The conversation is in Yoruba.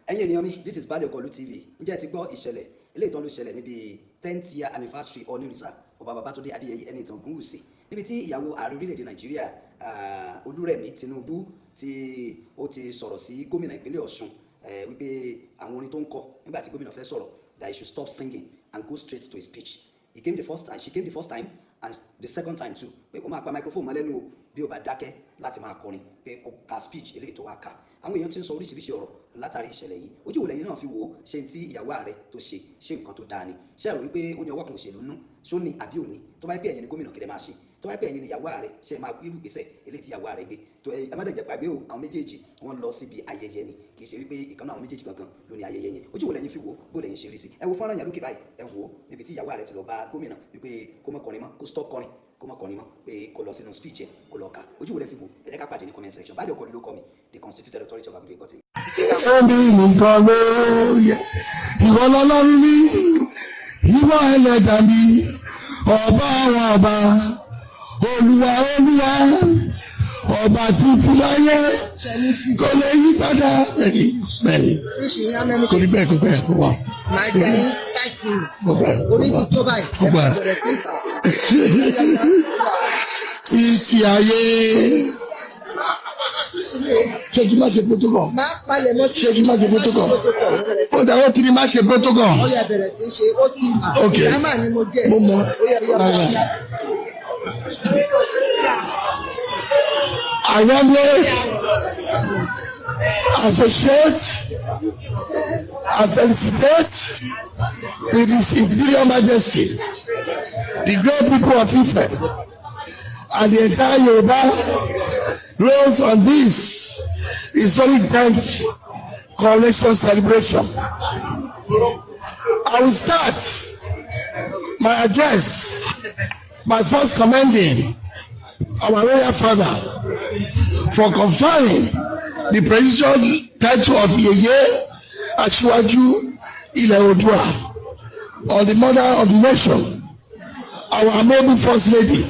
Ẹ̀yin ènìyàn mi, this is Baálé Ọkọ̀lù TV. Ǹjẹ́ ẹ ti gbọ́ ìṣẹ̀lẹ̀ eléyìí tán ló ṣẹlẹ̀ níbi 10th year anniversary Ọọ̀nirìṣà, Ọba Babátúndé Adéyẹyè Ẹnìtàn Ògúnwùsì, níbi tí ìyàwó ààrẹ orílẹ̀-èdè Nàìjíríà, Olúrẹ̀mí Tinubu, tí ó ti sọ̀rọ̀ sí gómìnà ìpínlẹ̀ Ọ̀ṣun wípé àwọn orin tó ń kọ nígbà tí gómìnà fẹ́ sọ̀rọ̀, that he should stop singing and go straight to his speech. He came the first time, she came the first time and the second time too, pé kó máa pa microphone mọ́ lẹ́nu o bí ó bá dákẹ́ láti máa kọrin, pé kó ka speech eléyìí tó wá kà. Àwọn èèyàn ti ń sọ oríṣiríṣi ọ̀rọ̀ látàrí ìṣẹ̀lẹ̀ yìí. Ojú wo lẹ́yìn náà fi wò ó? Ṣe tí ìyàwó ààrẹ tó ṣe, ṣé nǹkan tó dáa ni? Ṣé ẹ rò wípé ó ní ọwọ́ kan òṣèlú nú ṣó ní àbí òní? Tó bá yẹ pé ẹ̀yin ni gómìnà, kí lẹ máa ṣe? Tó bá yẹ pé ẹ̀yin ni ìyàwó ààrẹ, ṣe máa gbé irú ìgbésẹ̀ eléyìí tí ìyàwó ààrẹ gbé? Tó ẹ má dẹ̀ gbàgbé o, àwọn méjèèjì wọ́n lọ síbi ayẹyẹ ni, kì í ṣe wípé ìkan náà àwọn méjèèjì gangan ló ní ayẹyẹ yẹn. Ojú wo lẹ́yìn fi wò ó? Bó lẹ́yìn ṣe rí sí? Ẹ wo fọ́nrán yẹn lókè báyìí. Ẹ wò ó níbi tí ìyàwó ààrẹ ti lọ bá gómìnà wípé kó má kọrin mọ́, kó stop kọrin, kó má kọrin mọ́, pé kó lọ sínú speech ẹ, kó lọ kà. Ojú wo lẹ fi wò? Ẹ jẹ́ ká pàdé ní comment section. Báyìí ọkọ̀ ló kọ́ mi, the constituted authority of Abúlé Gbọ́tì. Èmi nìkan ló yẹ. Ìwọ lọ́lọ́run mi, ìwọ ẹlẹ́dàá mi, ọba àwọn ọba, olúwa olúwa, ọba títí láyé, kò lè yí padà. Bẹ́ẹ̀ni, bẹ́ẹ̀ni. Fíṣì ní how many? Kò ní bẹ́ẹ̀, kò bẹ́ẹ̀, kò wà. Máa jẹ ní 5 minutes. Kò bẹ́ẹ̀. Orí ti tó báyìí. Kò Ẹ bẹ́ẹ̀. bẹ̀rẹ̀ sí í fà. Títí ayé. Ṣé kí n má ṣe protocol? Máa palẹ̀ mọ́ sí. Ṣé kí n má ṣe protocol? Ó dáwọ́ tí ni má ṣe protocol. Ó yá, bẹ̀rẹ̀ sí í ṣe ó ti mà. Ok. Ìyámà ni mo jẹ́. Mo mọ. Ó yá, yá, Rárá. yá. I warmly associate and felicitate with His Imperial Majesty, the great people of Ife, and the entire Yoruba race on this historic 10th coronation celebration. I will start my address by first commending our royal father for conferring the prestigious title of Yeye Asiwaju Ilẹ̀ Oòduà on the mother of the nation, our amiable First Lady.